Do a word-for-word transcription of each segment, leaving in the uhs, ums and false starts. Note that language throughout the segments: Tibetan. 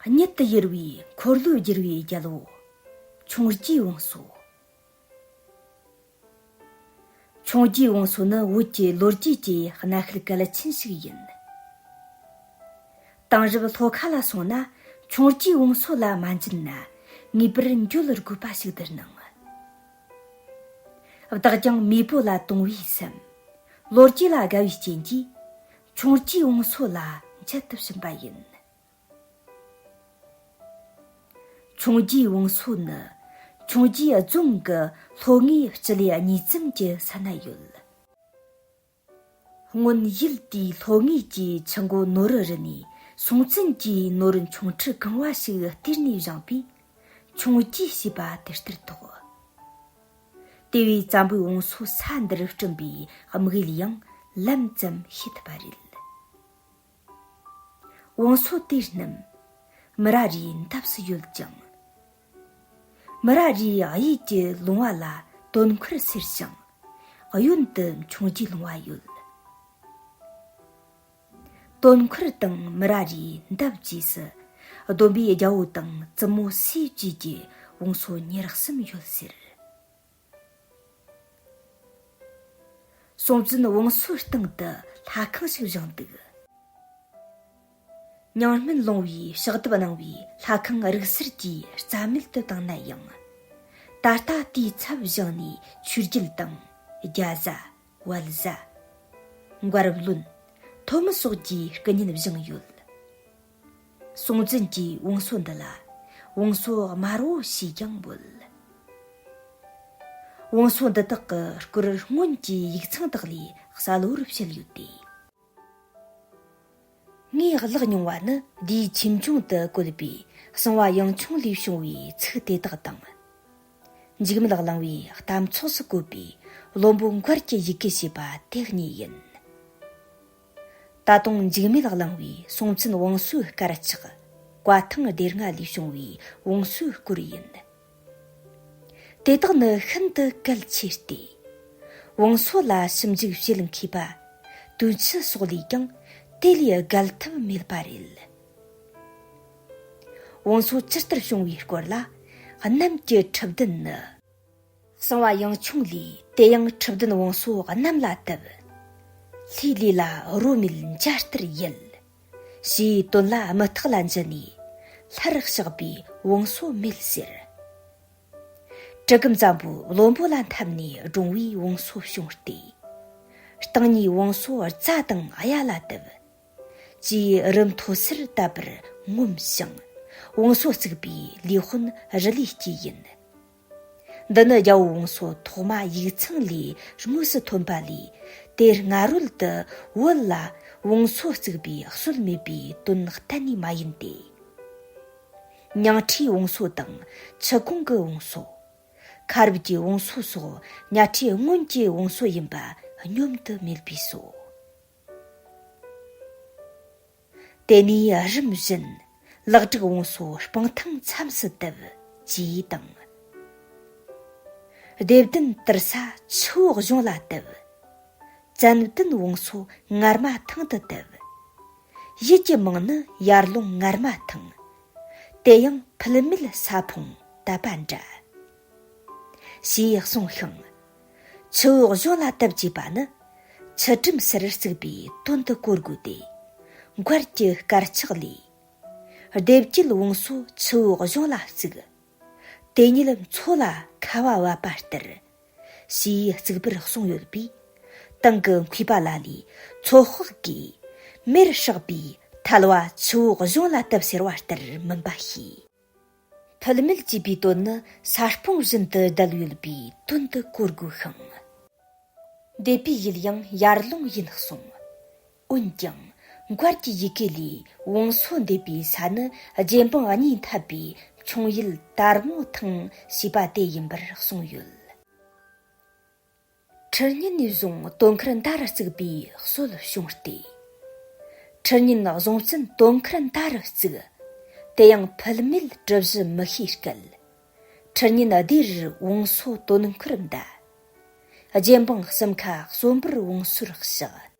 གཉིད་དུ་ཡུར་བའི་འཁོར་ལོས་སྒྱུར་བའི་རྒྱལ་པོ། འཕྱོངས་རྒྱས་བང་སོ། འཕྱོངས་རྒྱས་བང་སོ་ནི་བོད་ཀྱི་ལོ་རྒྱུས་ཀྱི་གནའ་ཤུལ་གལ་ཆེན་ཞིག་ཡིན། དེང་རབས་ལྷོ་ཁ་ལ་སོང་ན་འཕྱོངས་རྒྱས་བང་སོ་ལ་མ་འཛུལ་ན་ངེས་པར་འགྱོད་དགོས་པ་ཞིག་ཏུ་སྣང་། བདག་ཀྱང་མེས་པོ་ལ་དུང་བའི་སེམས། ལོ་རྒྱུས་ལ་དགའ་བའི་རྐྱེན་གྱིས་འཕྱོངས་རྒྱས་བང་སོ་ལ་མཇལ་དུ་ཕྱིན་པ་ཡིན། འཕྱོངས་རྒྱས་བང་སོ་ནི་འཕྱོངས་རྒྱས་རྫོང་གི་ལྷོ་ངོས་སྤྱི་ལེ་གཉིས་ཙམ་གྱི་ས་ན་ཡོད། སྔོན་ཡུལ་དེའི་ལྷོ་ངོས་ཀྱི་ཆུ་མགོ་ནོར་བུ་རི་ནས་སྲོང་བཙན་གྱིས་ནོར་འཕྱོངས་ཁྲི་གང་བ་ཞིག་སྟེར་ནས་བཞེངས་པས་འཕྱོངས་རྒྱས་ཞེས་པ་དེ་ལྟར་ཐོགས། དེ་བས་བཙན་པོའི་བང་སོ་ས་འདིར་བསྐྲུན་པའི་དམིགས་ཡུལ་ཡང་ལམ་ཙམ་ཤེས་ཐུབ་པ་རེད། བང་སོ་དེ་རྣམས་མི་ར་རིའི་འདབས་སུ་ཡོད་ཅིང་། མི་ར་རིའི་གཡས་ཀྱི་ལུང་བ་ལ་དོན་འཁོར་ཟེར་ཞིང་གཡོན་དུ་འཕྱོངས་རྒྱས་ལུང་བ་ཡོད། དོན་འཁོར་དང་མི་ར་རིའི་འདབས་རྗེས་སུ་བསྡོམས་པས་རྒྱལ་པོ་དང་བཙུན་མོ་སྲས་བཅས་ཀྱི་བང་སོ་ཉེར་གསུམ་ཡོད་ཟེར། སྲོང་བཙན་བང་སོའི་སྟེང་དུ་ལྷ་ཁང་ཞིག་བཞེངས་འདུག། མྱང་སྨན་ལུང་བའི་ཕྱག་གདུབ་གནང་བའི་ལྷ་ཁང་རིག་གསར་གྱིས་རྩ་མེད་དུ་བཏང་ན་ཡང་། ད་ལྟ་དེའི་ཚབ་བཞེངས་ནས་ཆོས་རྒྱལ་དང་རྒྱ་བཟའ། བལ་བཟའ། མགར་བློན། ཐོན་མི་སོགས་ཀྱི་སྐུ་བརྙན་བཞེངས་ཡོད། སྲོང་བཙན་གྱིས་བང་སོ་འདི་ལ་བང་སོ་དམར་པོ་ཞེས་ཀྱང་འབོད། བང་སོ་འདི་དག་གི་སྐོར་སྔོན་གྱི་ཡིག་ཚང་དག་ལས་གསལ་བོར་བཤད་ཡོད་དེ། ངས་བཀླགས་མྱོང་བ་ནི་འདིའི་ཆོས་འབྱུང་དུ་བཀོད་པའི་གསང་བ་ཡང་ཆུང་ལས་བྱུང་བའི་ཚིག་དེ་དག་དང་། འཇིགས་མེད་གླིང་བའི་གཏམ་ཚོགས་སུ་བཀོད་པའི་བློན་པོ་མགར་གྱི་ཡི་གེ་ཞེས་པ་དེ་གཉིས་ཡིན། ད་དུང་འཇིགས་མེད་གླིང་བའི་སྲོང་བཙན་བང་སོའི་དཀར་ཆག་བཀའ་ཐང་སྡེ་ལྔ་ལས་བྱུང་བའི་བང་སོའི་སྐོར་ཡིན། དེ་དག་ནི་ཤིན་ཏུ་གལ་ཆེ་སྟེ། བང་སོ་ལ་ཞིབ་འཇུག་བྱེད་མཁས་པ་དུས་ཆེན་སོགས་ལས་ཀྱང་དེ་ལས་བརྒལ་ཐབས་མེད་པ་རེད། བང་སོ་ཇི་ལྟར་བྱུང་བའི་སྐོར་ལ་གནམ་གྱི་ཁྲི་བདུན་ནི། གསང་བ་ཡང་ཆུང་ལས་དེ་ཡང་ཁྲི་བདུན་བང་སོ་གནམ་ལ་བཏབ། ལྷའི་ལུས་ལ་རོ་མེད་འཇའ་ལྟར་ཡལ། ཞེས་དོན་ལ་མི་རྟག་ལ་འཇུ་ནས་སླར་གཤེགས་པའི་བང་སོ་མེད་ཟེར། གྲི་གུམ་བཙན་པོའི་བློན་པོ་ལ་འཐམས་ནས་བཀྲོངས་པའི་བང་སོ་བྱུང་སྟེ། སྟེང་ཉིད་བང་སོ་རྫ་དང་གཡའ་ལ་བཏབ། ཅེས་རི་མཐོ་སར་བཏབ་པར་ངོམས་ཤིང་། བང་སོ་བརྩིགས་པའི་ལས་དཔོན་རི་ལས་སྐྱེས་ཡིན། འདི་ནི་རྒྱལ་པོ་བང་སོ་ཐོག་མ་ཡིག་ཚང་ལས་དངོས་སུ་ཐོན་པ་ལས། དེ་སྔ་རོལ་དུ་བོད་ལ་བང་སོ་བརྩིགས་པའི་སྲོལ་མེད་པའི་དོན་གཏན་ནས་མ་ཡིན་ཏེ། ཉང་ཁྲིའི་བང་སོ་དང་ཆུ་ཁོང་གི་བང་སོ། ཁ་རུབ་ཀྱི་བང་སོ་སོགས་གཉའ་ཁྲི་སྔོན་གྱི་བང་སོ་ཡིན་པ་སྙོམས་དུ་མེད་པས་སོ། དེ་ནས་རིམ་བཞིན་ལེགས་སྒྲིག་བང་སོ་སྤང་ཐང་མཚམས་སུ་བཏབ་ཅེས་དང་། ལྡེ་བདུན་དུར་ས་ཆུ་བོ་གཞུང་ལ་བཏབ། ཙན་དན་བང་སོ་ངར་མ་ཐང་དུ་བཏབ། ཡུལ་གྱི་མིང་ནི་ཡར་ཀླུང་ངར་མ་ཐང་། དེ་ཡང་ཕུལ་མེད་ས་ཕུང་དད་པ་འདྲ། ཞེས་གསུངས་ཤིང་། ཆུ་བོ་གཞུང་ལ་བཏབ་ཅེས་པ་ནི་ཆུ་ཀྲུམ་སར་བརྩིགས་པའི་དོན་དུ་གོ་དགོས་ཏེ། མགར་གྱི་དཀར་ཆག་ལས། ལྡེ་བརྒྱད་བང་སོ་ཆུ་བོ་གཞུང་ལ་བརྩིགས། དེ་ཉིད་མཚོ་ལ་ཁ་བ་བབས་པ་ལྟར། ཞེས་བརྩིགས་པར་གསུངས་ཡོད་པས། དེང་གི་མཁས་པ་ལ་ལས་ཚོད་དཔག་གིས་མེར་བསྲེགས་པའི་ཐལ་བ་ཆུ་བོ་གཞུང་ལ་བཏབ་ཟེར་བ་ལྟར་མིན་པ་ཤེས། ཕུལ་མེད་ཅེས་པའི་དོན་ནི་ས་སྤུངས་བཞིན་དུ་བརྡལ་ཡོད་པའི་དོན་དུ་གོ་དགོས་ཤིང་། འདེབས་པའི་ཡུལ་ཡང་ཡར་ཀླུང་ཡིན་གསུངས། འོན་ཀྱང་མགར་གྱི་ཡི་གེ་ལས་བང་སོ་འདེབས་པའི་ས་ནི་རྗེ་འབངས་གཉིས་འཐབ་པའི་འཕྱོངས་ཡུལ་དར་མོ་ཐང་ཞེས་པ་དེ་ཡིན་པར་གསུངས་ཡོད། ཁྲི་སྙན་ནས་བཟུང་དོ་མཁར་མདའ་རུ་བརྩིགས་པའི་སྲོལ་བྱུང་སྟེ། ཁྲི་སྙན་གཟུངས་བཙན་དོ་མཁར་མདའ་རུ་བརྩིགས། དེ་ཡང་ཕུལ་མེད་གྲུ་བཞི་མི་ཤེས་སྐད། ཁྲི་སྙན་སྡེ་རུ་བང་སོ་དོ་མཁར་མདའ། རྗེ་འབངས་གསུམ་ཁ་གསོན་པོར་བང་སོར་གཤེགས།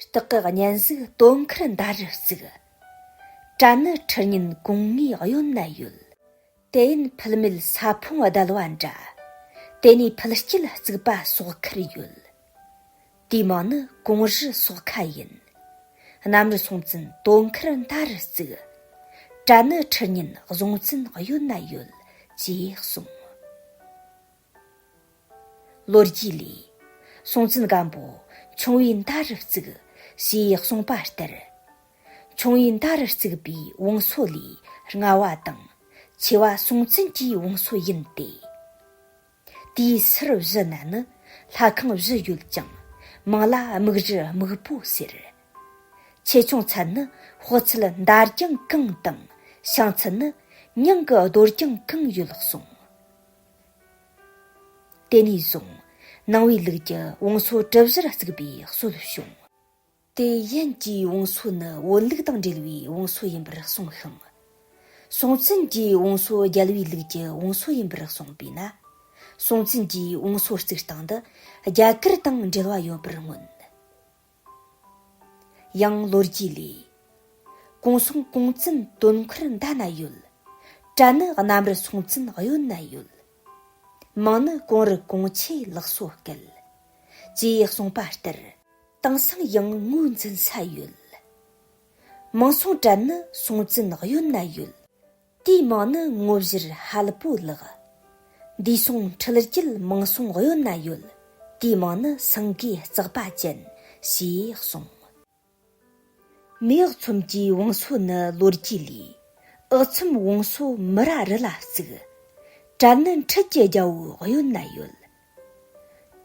སྟག་གི་གཉན་གཟིགས་དོ་མཁར་མདའ་རུ་བརྩིགས། དྲ་ནི་ཁྲི་ཉིན་གོང་ངའི་གཡོན་ན་ཡོད། དེ་ཡིན་ཕུལ་མེད་ས་ཕོང་བརྡལ་བ་འདྲ། དེ་ནས་ཕུལ་སྐྱེད་བརྩིགས་པ་སོགས་ཁར་ཡོད། དེའི་མིང་ནི་གོང་རི་སོགས་ཁ་ཡིན། གནམ་རི་སྲོང་བཙན་དོ་མཁར་མདའ་རུ་བརྩིགས། དྲ་ནི་ཁྲི་ཉིན་གཟུང་བཙན་གཡོན་ན་ཡོད། ཅེས་གསུངས། ལོ་རྒྱུས་ལས། སྲོང་བཙན་སྒམ་པོ་ཆུང་བའི་མདའ་རུ་བརྩིགས། ཞེས་གསུངས་པ་ལྟར། ཆུང་བའི་མདའ་རུ་བརྩིགས་པའི་བང་སོ་ལས་སྔ་བ་དང་ཆེ་བ་སྲོང་བཙན་གྱི་བང་སོ་ཡིན་ཏེ། དེའི་སུར་བཞི་ན་ནི་ལྷ་ཁང་བཞི་ཡོད་ཅིང་མིང་ལ་སྨུག་རི་སྨུག་པོ་ཟེར། ཆེ་ཆུང་ཚད་ནི་དཔག་ཚད་མདའ་རྒྱང་གང་དང་བྱང་ཚད་ནི་མྱང་གི་རྡོ་རྒྱང་གང་ཡོད་གསུངས། དེ་ནས་བཟུང་ནང་པའི་ལུགས་ཀྱི་བང་སོ་གྲུ་བཞིར་བརྩིགས་པའི་སྲོལ་བྱུང་། དེ་ཡན་གྱི་བང་སོ་ནི་བོན་ལུགས་དང་འབྲེལ་བའི་བང་སོ་ཡིན་པར་གསུངས་ཤིང་། སྲོང་བཙན་གྱི་བང་སོ་རྒྱལ་བའི་ལུགས་ཀྱི་བང་སོ་ཡིན་པར་གསུངས་པས་ན། སྲོང་བཙན་གྱི་བང་སོ་བརྩིགས་སྟངས་འདི་རྒྱ་གར་དང་འབྲེལ་བ་ཡོད་པར་མངོན། ཡང་ལོ་རྒྱུས་ལས། གོང་སྲོང་གོང་བཙུན་དོན་འཁོར་མདའ་ན་ཡོད། གྲལ་ནི་གནམ་རི་སྲོང་བཙན་གཡོན་ན་ཡོད། མིང་ནི་གོང་རི་གོང་ཆེ་ལགས་སོ་སྐད། ཅེས་གསུངས་པ་ལྟར། དེང་སང་ཡང་ངོས་འཛིན་ས་ཡོད། མིང་སྲོང་གྲལ་ནི་སྲོང་བཙན་གཡོན་ན་ཡོད། དེའི་མིང་ནི་ངོ་བཞུར་ཧལ་པོ་ལགས། འདས་སོང་འཕྲུལ་རྒྱལ་མིང་སྲོང་གཡོན་ན་ཡོད། དེའི་མིང་ནི་སེང་གེ་ལྕགས་པ་ཅན། ཞེས་གསུངས། མེས་ཨག་ཚོམ་གྱི་བང་སོ་ནི་ལོ་རྒྱུས་ལས། ཨག་ཚོམ་བང་སོ་མི་ར་རི་ལ་བརྩིགས། གྲལ་ནི་འཕྲུལ་གྱི་རྒྱལ་པོའི་གཡོན་ན་ཡོད།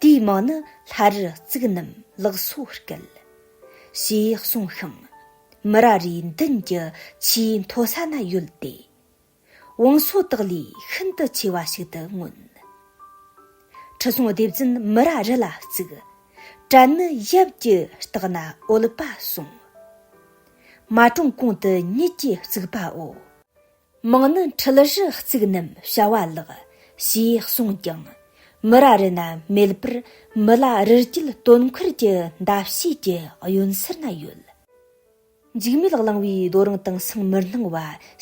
དེའི་མིང་ནི་ལྷ་རི་གཙུག་རྣམ་ལགས་སོ་སྐད། ཞེས་གསུངས་ཤིང་། མི་ར་རིའི་མདུན་གྱི་ཆུའི་མཐོ་ས་ན་ཡོད་དེ། བང་སོ་དག་ལས་ཤིན་ཏུ་ཆེ་བ་ཞིག་ཏུ་མངོན། ཁྲི་སྲོང་ལྡེ་བཙན་མི་ར་རི་ལ་བརྩིགས། གྲལ་ནི་ཡབ་ཀྱི་ལྟག་ན་འོལ་པ་གསུངས། མ་གྲོང་གོང་དུ་ཉིད་ཀྱིས་བརྩིགས་པའོ། མིང་ནི་འཕྲུལ་རི་གཙུག་རྣམ་བྱ་བ་ལགས། ཞེས་གསུངས་ཀྱང་། མི་ར་རི་ན་མེད་པར་མི་ལ་རི་རྒྱལ་དོན་འཁོར་གྱི་མདའ་བྱེད་ཀྱི་གཡོན་ཟུར་ན་ཡོད། འཇིགས་མེད་གླིང་པའི་རྡོ་རིང་དེང་སང་མི་སྣང་བ་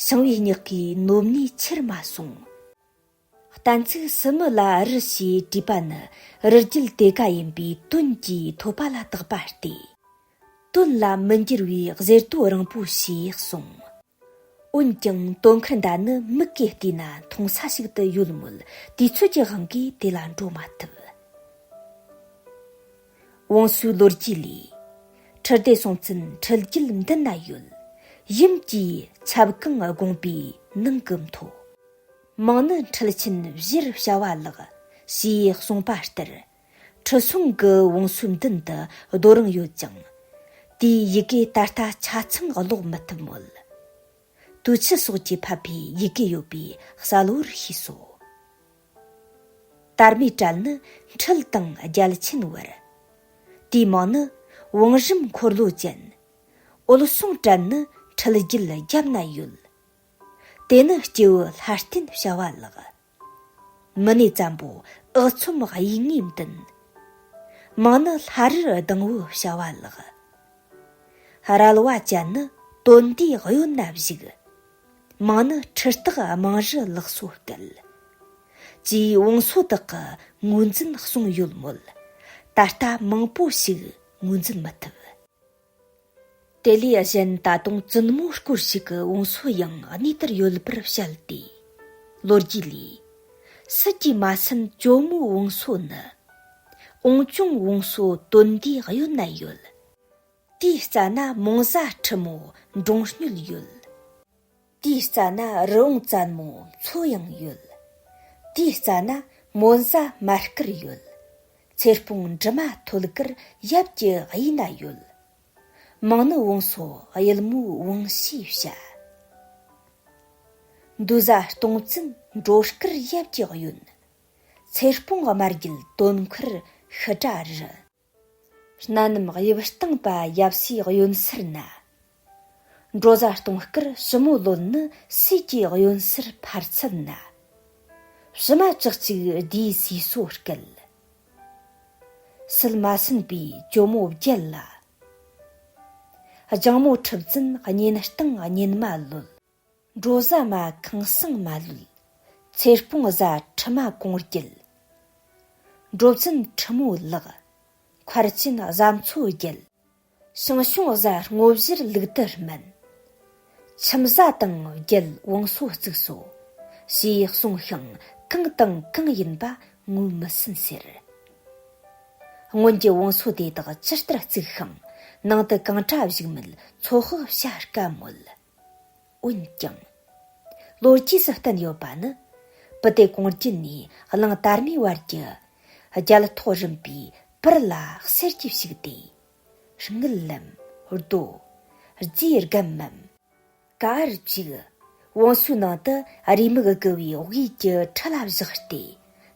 ཞིང་པའི་ཉག་གི་ནོམ་ནས་ཁྱེར་མ་སོང་། གཏན་ཚིགས་སུ་མི་ལ་རི་ཞེས་བྲིས་པ་ནི་རི་རྒྱལ་དེ་ཀ་ཡིན་པའི་དོན་གྱིས་ཐོབ་པ་ལ་བཏགས་པ་སྟེ། དོན་ལ་མི་འགྱུར་བའི་གཟེར་དོ་རིང་པོ་ཞེས་གསུངས། འོན་ཀྱང་དོན་འཁོར་མདའ་ནི་མིག་གིས་བལྟས་ན་མཐོང་ས་ཞིག་ཏུ་ཡོད་མོད། དུས་ཚོད་ཀྱི་དབང་གིས་དེ་ལ་འགྲོ་མ་ཐུབ། བང་སོའི་ལོ་རྒྱུས་ལས། ཁྲི་ལྡེ་སྲོང་བཙན་འཕྲུལ་རྒྱལ་མདུན་ན་ཡོད། ཡུམ་གྱིས་ཆབ་གང་དགོངས་པའི་ནང་གི་མཐོ། མིང་ནི་འཕྲུལ་ཆེན་བཞིར་བྱ་བ་ལགས། ཞེས་གསུངས་པ་ལྟར། ཁྲི་སྲོང་གི་བང་སོའི་མདུན་དུ་རྡོ་རིང་ཡོད་ཅིང་། དེའི་ཡི་གེ་ད་ལྟ་ཆ་ཚང་ཀློག་མི་ཐུབ་མོད། དུ་ཆུ་སོགས་ཀྱིས་ཕབ་པའི་ཡི་གེ་ཡོད་པས་གསལ་བོར་ཤེས་སོ། དར་མའི་གྲལ་ནི་འཕྲུལ་དང་རྒྱལ་ཆེན་བར། དེའི་མིང་ནི་བང་རིམ་འཁོར་ལོ་ཅན། འོལ་སྲུང་གྲལ་ནི་འཕྲུལ་རྒྱལ་རྒྱབ་ན་ཡོད། དེ་ནི་སྐྱེས་བུ་ལྷ་བསྟན་བྱ་བ་ལགས། མི་ནས་བཙན་པོ་ཨག་ཚོམ་དབྱིག་ངའི་མདུན། མིང་ནི་ལྷ་རི་སྡིང་བོ་བྱ་བ་ལགས། རལ་བ་ཅན་ནི་དོན་འདིའི་གཡོན་ན་བཞུགས། མིང་ནི་ཁྲི་སྟག་རྨང་རི་ལགས་སོ་སྐད། ཅེས་བང་སོ་དག་གི་ངོས་འཛིན་གསུངས་ཡོད་མོད། ད་ལྟ་མང་པོ་ཞིག་ངོས་འཛིན་མི་ཐུབ། དེ་ལས་གཞན་ད་དུང་བཙུན་མོའི་སྐོར་ཞིག་གི་བང་སོ་ཡང་གནས་དེར་ཡོད་པར་བཤད་དེ། ལོ་རྒྱུས་ལས། སྲིད་ཀྱི་མ་སྲིན་ཇོ་མོའི་བང་སོ་ནི། ཨོང་ཅོང་བང་སོ་དོན་འདིའི་གཡོན་ན་ཡོད། དེའི་རྩ་ན་མོང་བཟའ་ཁྲི་མོ་འབྲོང་སྨྱོལ་ཡོད། དེའི་རྩ་ན་རི་བོང་བཙན་མོ་མཚོ་ཡང་ཡོད། དེའི་རྩ་ན་མོན་བཟའ་མར་དཀར་ཡོད། ཚེ་སྤོང་འབྲི་མ་ཐོད་དཀར་ཡབ་ཀྱི་གཡས་ན་ཡོད། མིང་ནི་བང་སོ་གཡུལ་མོའི་བང་ཞེས་བྱ། འདུ་བཟའ་སྟོང་བཙན་འགྲོ་དཀར་ཡབ་ཀྱི་གཡོན། ཚེ་སྤོང་དམར་རྒྱུད་དོན་འཁོར་ཤི་དྲ་རི། སྣ་ནམ་དབྱིབས་སྟེང་པ་ཡབ་སྲས་གཡོན་སར་ན། འགྲོ་བཟའ་སྟོང་དཀར་ཞི་མོ་ལོན་ནི་སྲས་ཀྱི་གཡོན་སར་ཕར་ཚད་ན། ཕྱི་མ་བཅུ་གཅིག་ལྡེའུ་སི་སོ་སྐད། སྲིད་མ་ཟིན་པའི་ཇོ་མོ་བརྒྱད་ལ། ལྗང་མོ་ཁྲི་བཙུན་གཉེན་སྟེང་གཉེན་མ་ལོད། འབྲོ་བཟའ་མ་ཁང་གསེང་མ་ལོད། ཚེ་སྤོང་བཟའ་ཁྲི་མ་གོང་རྒྱལ། འབྲོ་བཙུན་ཁྲི་མོ་ལགས། མཁར་ཆེན་བཟའ་མཚོ་རྒྱལ། ཞང་ཞུང་བཟའ་སྔོ་བཞུར་ལུག་ཏུ་སྨན། ཁྱིམ་བཟའ་དང་རྒྱལ་བོང་སོ་བཙུགས་སོ། ཞེས་གསུངས་ཤིང་གང་དང་གང་ཡིན་པ་ངོ་མི་ཟིན་ཟེར། སྔོན་གྱི་བང་སོ་དེ་དག་ཇི་ལྟར་བཙུགས་ཤིང་ནང་དུ་གང་འདྲ་བཞུགས་མིན་ཚོད་དཔག་བྱ་དཀའ་མོད། འོན་ཀྱང་། ལོ་རྒྱུས་སུ་བསྟན་ཡོད་པ་ནི། བུ་དེ་གོང་རྒྱུད་ནས་གླང་དར་མའི་བར་གྱི་རྒྱལ་ཐོག་རིམ་པའི་པུར་ལ་གསེར་གྱིས་བྱུགས་ཏེ། དངུལ་ལམ། རྡོ། རྫས་སྒམ་མམ། ཀ་རུ་བཅུག། བང་སོའི་ནང་དུ་རེའུ་མིག་དགུ་བའི་དབུས་ཀྱི་ཁྲི་ལ་བཞག་སྟེ།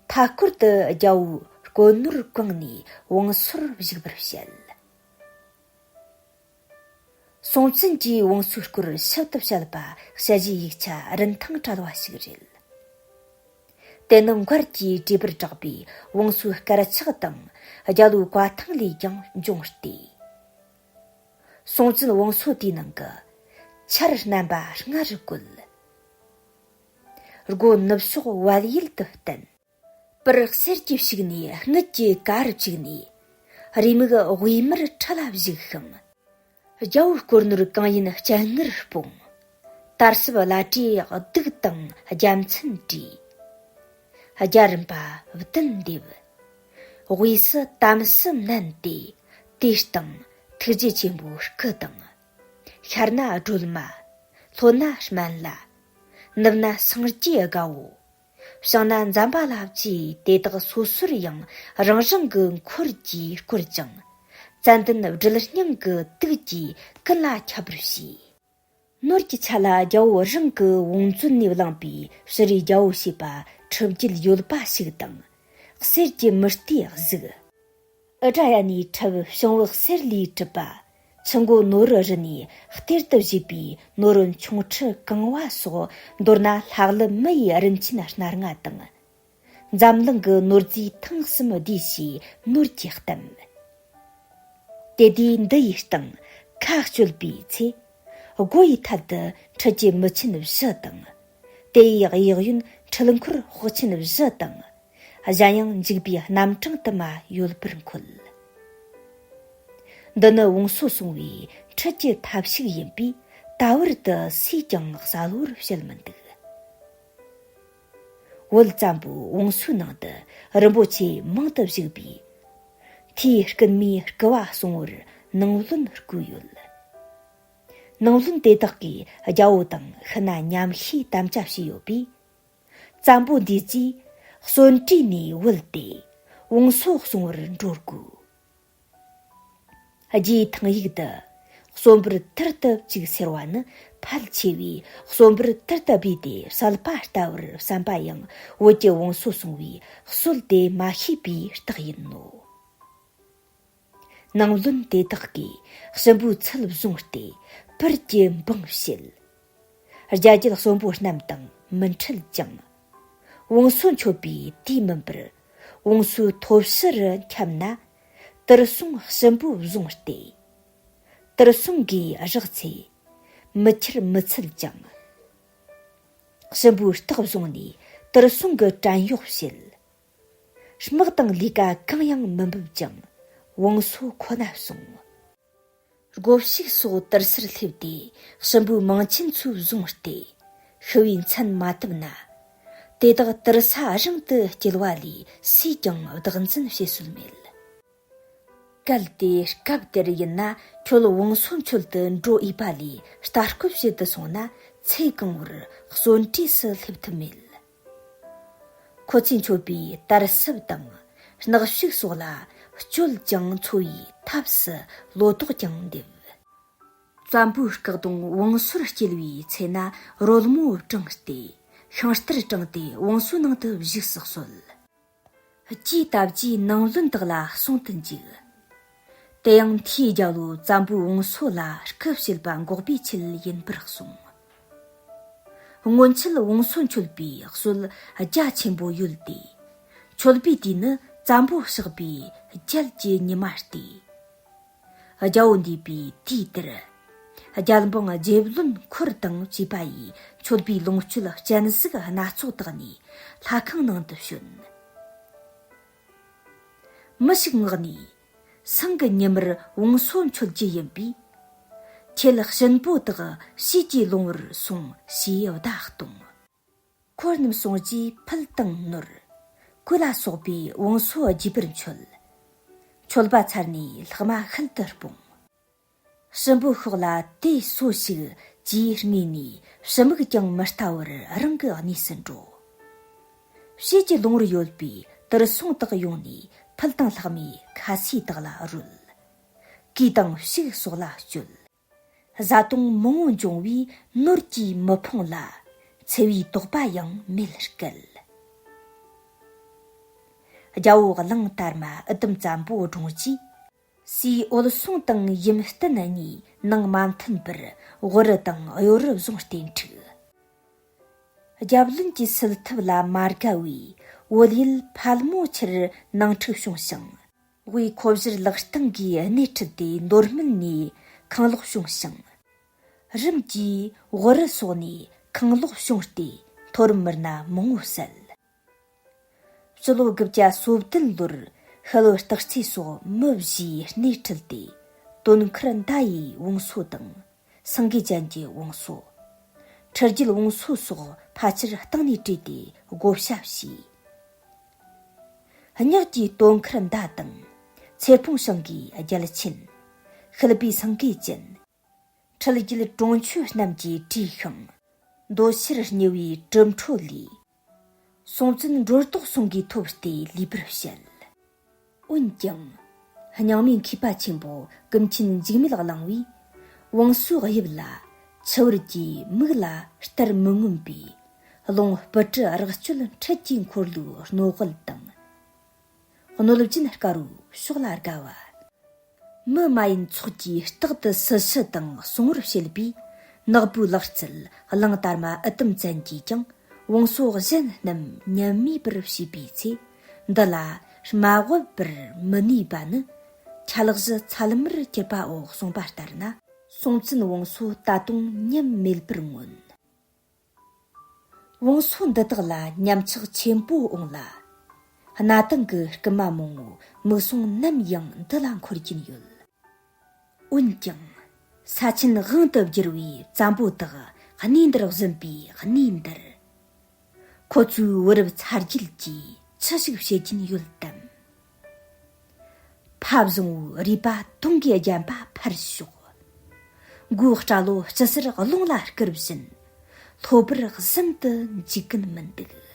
མཐའ་སྐོར་དུ་རྒྱལ་པོའི་བསྐོར་ནོར་བཀང་ནས་བང་སོར་བཞུགས་པར་བཤད། སྲོང་བཙན་གྱིས་བང་སོའི་སྐོར་ཞིབ་ཏུ་བཤད་པ་དཔྱད་གཞིའི་ཡིག་ཆ་རིན་ཐང་བྲལ་བ་ཞིག་རེད། དེ་ནི་མགར་གྱིས་བྲིས་པར་གྲགས་པའི་བང་སོའི་དཀར་ཆག་དང་རྒྱལ་པོའི་བཀའ་ཐང་ལས་ཀྱང་འབྱུང་སྟེ། སྲོང་བཙན་བང་སོ་དེའི་ནང་གི་ཆར་རྣམ་པ་ལྔ་རུ་བཀོད། སྒོ་ནུབ་ཕྱོགས་བལ་ཡུལ་དུ་བསྟན། པུར་གསེར་གྱིས་བྱུགས་ནས་དངུལ་གྱི་ཀ་རུ་བཅུག་ནས། རེའུ་མིག་དབུས་མར་ཁྲི་ལ་བཞུགས་ཤིང་། རྒྱལ་པོའི་བསྐོར་ནོར་གང་ཡིན་སྤྱན་སྔར་སྤུངས། དར་ཟབ་བླ་བྲེ་གདུགས་དང་རྒྱལ་མཚན་བྲིས། རྒྱ་རིམ་པ་བདུན་འདེབས། དབུས་སུ་དམ་སྲི་མནན་ཏེ། དེའི་སྟེང་ཐུགས་རྗེ་ཆེན་པོའི་སྐུ་དང་། ཤར་ན་སྒྲོལ་མ། ལྷོ་ན་སྨན་བླ། ནུབ་ན་སངས་རྒྱས་དགའ་བོ། བྱང་ན་ཛམ་བྷ་ལ་བཅས་དེ་དག་སོ་སོར་ཡང་རང་རང་གི་འཁོར་གྱིས་བསྐོར་ཅིང་། ཙན་དན་སྦྲུལ་སྙིང་གི་དུག་གིས་ཀུན་ལ་ཁྱབ་པར་བྱས། ནོར་གྱི་ཆ་ལ་རྒྱལ་པོ་རང་གི་བང་མཛོད་ནས་བླངས་པའི་ཕྱི་རོལ་རྒྱལ་པོ་ཞེས་པ་ཁྲི་རྒྱུད་ཡོད་པ་ཞིག་དང་། གསེར་གྱི་མུ་ཏིག་གཟུགས། ཨི་ཏྲ་ཡ་ནའི་ཁྲབ་བྱང་བུ་གསེར་ལས་གྲུབ་པ། ཆུ་མགོ་ནོར་བུ་རི་ནས་གཏེར་དུ་བཞེས་པའི་ནོར་བུ་མཆོང་ཁྲི་གང་བ་སོགས། མདོར་ན་ལྷ་ཀླུ་མི་ཡི་རིན་ཆེན་སྣ་ལྔ་དང་། འཛམ་གླིང་གི་ནོར་རྫས་ཐེངས་གསུམ་བསྡུས་ཞེས་ནོར་གྱིས་གཏམས། དེ་དུས་འདི་ཡི་སྟེང་ཁ་གཅོད་པའི་ཚེ། སྒོ་ཡི་ཐད་དུ་ཁྲི་ཀྱི་མིག་ཆེན་བཞི་དང་། དེ་ཡི་གཡས་གཡོན་ཁྲི་འཁོར་དཔོག་ཆེན་བཞི་དང་། གཞན་ཡང་འཇིགས་པའི་རྣམ་གྲངས་དུ་མ་ཡོད་པར་འཁོད། འདི་ནི་བང་སོ་སྲུང་བའི་ཁྲི་ཀྱི་ཐབས་ཤིག་ཡིན་པས། ད་བར་དུ་སུས་ཀྱང་གསལ་བོར་བཤད་མི་འདུག། བོད་བཙན་པོའི་བང་སོའི་ནང་དུ་རིན་པོ་ཆེ་མང་དུ་བཞུགས་པས། མཐའི་རྐུན་མས་རྐུ་བ་སྲུང་བར་ནང་བློན་བསྐོས་ཡོད། ནང་བློན་དེ་དག་གིས་རྒྱལ་པོ་དང་ཤི་ན་མཉམ་ཤེས་དམ་བཅའ་བྱས་ཡོད་པས། བཙན་པོ་འདིས་ཀྱིས་གསོན་བྲོས་ནས་བུད་དེ་བང་སོ་སྲུང་བར་འགྲོ་དགོས། རྗེའི་ཐང་ཡིག་ཏུ། གསོན་པོར་དར་དུ་བཅུག་ཟེར་བ་ནི་ཕལ་ཆེ་བས་གསོན་པོར་དར་དུ་བུས་ཏེ་བསད་པ་ལྟ་བུར་བསམ་པ་ཡང་བོད་ཀྱི་བང་སོ་སྲུང་བའི་སྲོལ་དེ་མ་ཤེས་པའི་རྟགས་ཡིན་ནོ། ནང་བློན་དེ་དག་གིས་གཤིན་པོའི་ཚུལ་བཟུང་སྟེ་པུར་གྱི་འབངས་བྱེད། རྒྱ་རྒྱུད་གསོན་པོ་རྣམས་དང་མི་འཕྲད་ཅིང་། བང་སོ་མཆོད་པའི་དུས་མིན་པར་བང་སོའི་ཐོ་ཕྱི་རུ་འཁྱམས་ན། དུར་སྲུང་གཤིན་པོ་བཟུང་སྟེ། དུར་སྲུང་གིས་བཞག་ཚེ་མི་ཁྱེར་མི་འཚལ་ཅིང་། གཤིན་པོའི་རྟགས་བཟུང་ནས་དུར་སྲུང་གི་བྲན་གཡོག་བྱེད། དམག་དང་ལས་ཀ་གང་ཡང་མི་འབབ་ཅིང་བང་སོ་ཁོ་ན་བསྲུང་། སྒོ་ཕྱུགས་སོགས་དུར་སར་སླེབས་ཏེ་གཤིན་པོའི་མིང་ཆེན་ཚོ་བཟུང་སྟེ་ཤི་བའི་མཚན་མ་བཏབ་ན། དེ་དག་དུར་ས་རང་དུ་སྐྱེལ་བ་ལས་སུས་ཀྱང་བདག་འཛིན་བྱེད་སྲོལ་མེད། གལ་ཏེ་སྐབས་དེར་ཡིན་ན་ཁྱོད་བང་སོ་མཆོད་དུ་འགྲོ་འོས་པ་ལས་ལྟ་སྐོར་བྱེད་དུ་སོང་ན་ཚེ་གང་བོར་གསོན་བྲོས་སུ་སླེབས་ཐུབ་མེད། ཁོ་ཚོས་མཆོད་པའི་དར་སྲབ་དང་སྣག་ཕྱུགས་སོགས་ལ་སྤྱོད་ཅིང་འཚོ་བའི་ཐབས་སུ་ལོ་ཏོག་ཀྱང་འདེབས། བཙན་པོའི་སྐུ་གདུང་བང་སོར་སྐྱེལ་བའི་ཚེ་ན་རོལ་མོ་བསྲུངས་ཏེ་ཤིང་རྟར་དྲངས་ཏེ་བང་སོའི་ནང་དུ་བཞུགས་སུ་གསོལ། ཅེས་ལྟ་བུའི་ནང་བློན་དག་ལ་གསུངས་དུ་འཇུག། དེ་ཡང་མཐའི་རྒྱལ་པོས་བཙན་པོའི་བང་སོ་ལ་སྐུ་བྱེད་པ་འགོག་པའི་ཆེད་ཡིན་པར་གསུངས། སྔོན་ཆད་བང་སོ་མཆོད་པའི་སྲོལ་རྒྱ་ཆེན་པོ་ཡོད་དེ། མཆོད་པའི་དུས་ནི་བཙན་པོ་གཤེགས་པའི་རྒྱལ་གྱི་ཉི་མ་སྟེ། རྒྱལ་པོ་འདས་པའི་དུས་དེར་ རྒྱལ་འབངས་རྗེ་བློན་འཁོར་དང་བཅས་པ་ཡིས་མཆོད་པའི་ལོངས་སྤྱོད་སྤྱན་གཟིགས་སྣ་ཚོགས་དག་ནས་ལྷ་ཁང་ནང་དུ་བྱོན། མི་ཞིག་མངགས་ནས། སང་གི་ཉི་མར་བང་སོ་མཆོད་རྒྱུ་ཡིན་པས། ཁྱེད་གཤིན་པོ་དག་བྱས་ཀྱིས་ལོང་བར་སོང་ཞེས་བརྡ་གཏོང་། འཁོར་རྣམས་སོང་རྗེས་ཕུལ་དང་ནོར། གོས་ལ་སོགས་པས་བང་སོ་རྒྱས་པར་མཆོད། མཆོད་པ་ཚར་ནས་ལྷག་མ་ཤུལ་དུ་སྤུངས། གཤིན་པོ་ཤོག་ལ་དེ་གསོ་ཞིག་ཅེས་སྨྲས་ནས་ཕྱི་མིག་ཀྱང་མི་ལྟ་བར་རང་གི་གནས་སུ་འགྲོ། བྱས་ཀྱིས་ལོང་བར་ཡོད་པའི་དུར་སྲུང་དག་ཡོང་ནས་ཕུལ་དང་ལྷག་མས་ཁ་ཟས་དག་ལ་རོལ། གོས་དང་ཕྱུགས་སོགས་ལ་སྤྱོད། བཟའ་བཏུང་མང་བོ་འབྱུང་བས་ནོར་གྱིས་མི་ཕོངས་ལ། འཚེ་བའི་དོགས་པ་ཡང་མེད་སྐད། རྒྱལ་པོ་གླང་དར་མ་ཨུ་དུམ་བཙན་པོ་བཀྲོངས་རྗེས། སྲས་འོད་སྲུང་དང་ཡུམ་བསྟན་གཉིས་ནང་མ་མཐུན་པར་དབུ་རུ་དང་གཡོ་རུ་བཟུང་གཏན་འཁྲུགས། རྒྱབ་བློན་གྱི་སྲིད་ཐབས་ལ་མ་དགའ་བས་བོད་ཡུལ་ཕལ་མོ་ཆེར་ནང་འཁྲུག་བྱུང་ཞིང་། དབུས་ཁོ་བཞུར་ལག་སྟེང་གི་སྣེ་ཁྲིད་དེ་མདོ་སྨད་ནས་ཁང་ལོག་བྱུང་ཞིང་། རིམ་གྱིས་དབུ་རུ་སོགས་ནས་ཁང་ལོག་བྱུང་སྟེ་མཐོ་རིམ་མི་སྣ་མང་བོ་བསད། སྤྱི་ལོ་དགུ་བརྒྱ་སོ་བདུན་ལོར་ཤི་ལོ་སྟག་རྩེ་སོགས་མི་བཞིའི་སྣེ་ཁྲིད་དེ་དོན་མཁར་མདའ་ཡི་བང་སོ་དང་། སེང་གེ་ཅན་གྱི་བང་སོ། ཁྲི་རྒྱལ་བང་སོ་སོགས་ཕལ་ཆེར་གཏིང་ནས་བྲོས་ཏེ་བགོ་བཤའ་བྱས། གཉགས་ཀྱི་དོན་མཁར་མདའ་དང་། ཚེ་ཕུང་ཞང་གིས་རྒྱལ་ཆེན། ཤུལ་པའི་སེང་གེ་ཅན། ཁྲི་རྒྱལ་གྲོང་ཆོད་རྣམས་ཀྱིས་བྲོས་ཤིང་། འདོད་ཕྱིར་བསྙིལ་བའི་གྲུབ་འཕྲོ་ལས། སྲོང་བཙན་སྒྲོ་བཏགས་སྲུང་གིས་ཐོབ་སྟེ་ལུས་པར་བཤད། འོན་ཀྱང་། རྙིང་མའི་མཁས་པ་ཆེན་པོ་ཀུན་མཁྱེན་འཇིགས་མེད་གླིང་བས། བང་སོའི་དབྱིབས་ལ་ཆུ་བུར་གྱི་མིག་ལ་ལྟར་མི་མངོན་པའི། རླུང་སྤུ་གྲི་རེག་གཅོད་འཕྲུལ་གྱི་འཁོར་ལོའི་སྣོད་དབལ་དང་། གནོད་སྦྱིན་དཀར་པོའི་ཕྱོགས་ལ་དགའ་བ། མི་མ་ཡིན་ཚོགས་ཀྱིས་རྟག་ཏུ་སྲི་ཞུ་དང་སྲུང་བར་བྱེད་པས། ནག་པོའི་ལག་རྩལ་གླང་དར་མ་ཨུ་དུམ་བཙན་གྱིས་ཀྱང་བང་སོ་གཞན་རྣམས་ཉམས་དམས་པར་བྱས་པའི་ཚེ། འདི་ལ་དམའ་འབེབས་པར་མི་ནུས་པ་ནི། ཆ་ལག་བཞི་ཚད་མར་གྱུར་པའོ་གསུངས་པ་ལྟར་ན། སྲོང་བཙན་བང་སོ་ད་དུང་ཉམས་མེད་པར་མངོན། བང་སོ་འདི་དག་ལ་ཉམས་ཆག་ཆེན་པོ་འོང་ལ། གནའ་དེང་གི་རྐུན་མ་མང་བོ་མིག་ཟུང་ནམ་ཡང་འདི་ལ་འཁོར་གྱིན་ཡོད། འོན་ཀྱང་། ས་ཆེན་དབང་དུ་བསྒྱུར་བའི་བཙན་པོ་དག་གནས་འདིར་བཟུམ་པའི་གནས་འདིར། ཁོ་ཚོའི་བུ་རབས་ཚ་རྒྱུད་ཀྱིས་ཆི་ཞིག་བྱེད་ཀྱིན་ཡོད་དམ། ཕ་བཟང་བོའི་རུས་པ་དུང་གིས་བརྒྱན་པ་ཕར་ཞོག། མགོའི་སྐྲ་ལོ་སྤྱི་སེར་རླུང་ལ་བསྐུར་བཞིན། ལྷོད་པར་གཟིམ་དུ་འཇུག་གིན་མི་འདུག།